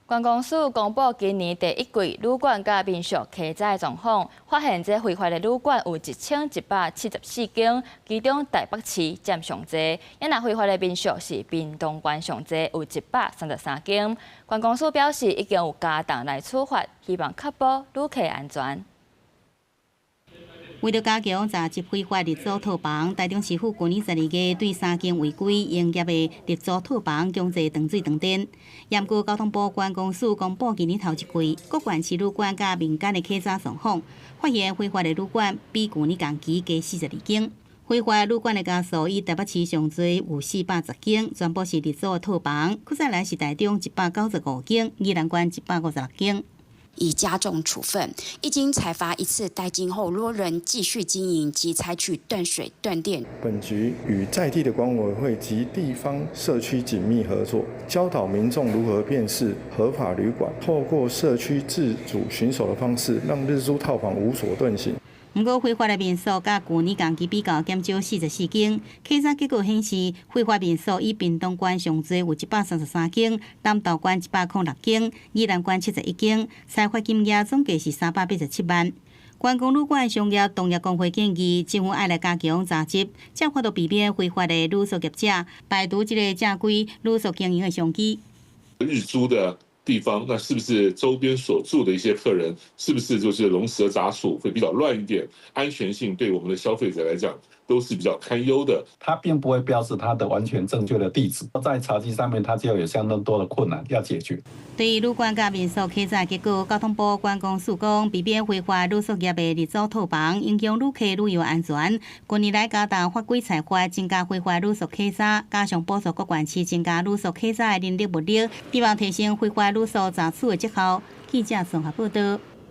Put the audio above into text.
觀光署公布今年第一季旅館佮民宿客棧的狀況，發現這非法的旅館有1174間，其中台北市佔上濟。啊若非法的民宿是屏東縣上濟，有133間。觀光署表示已經有加重來處罰，希望確保旅客安全。為著加強查緝非法日租套房，台中市府舊年12月對三間違規營業的日租套房強制斷水斷電。毋過交通部觀光署公布今年頭一季各縣市旅館佮民間的客棧狀況，發現非法的旅館比舊年同期加42間。非法旅館的家數以台北市上濟有410間，全部是日租的套房。閣再來是台中195間，宜蘭縣156間。已加重處分，一經裁罰一次，待今後若仍繼續經營，即採取斷水斷電。本局與在地的管委會及地方社區緊密合作，教導民眾如何辨識合法旅館，透過社區自主巡守的方式，讓日租套房無所遁形。毋過非法的民宿佮舊年同期比較減少44間。稽查結果顯示，非法民宿以屏東縣上濟有133間，南投縣106間，宜蘭縣71間，裁罰金額總計是387萬。觀光旅館商業同業公會建議，政府愛來加強查緝，才有法度避免非法的旅宿業者排除這個正規旅宿經營的商機。日租的地方，那是不是周邊所住的一些客人，是不是就是龍蛇雜處，會比較亂一點？安全性對我們的消費者來講都是比較堪憂的。它並不會標示它的完全正確的地址，在查緝上面，它就有相當多的困難要解決。對於旅館佮民宿稽查結果，交通部觀光署講，避免非法旅宿業的日租套房影響旅客旅遊安全。近年來加重法規裁罰，增加非法旅宿稽查，加上補助各縣市增加旅宿稽查的人力物力，希望提升非法旅宿查處的績效。記者綜合報道。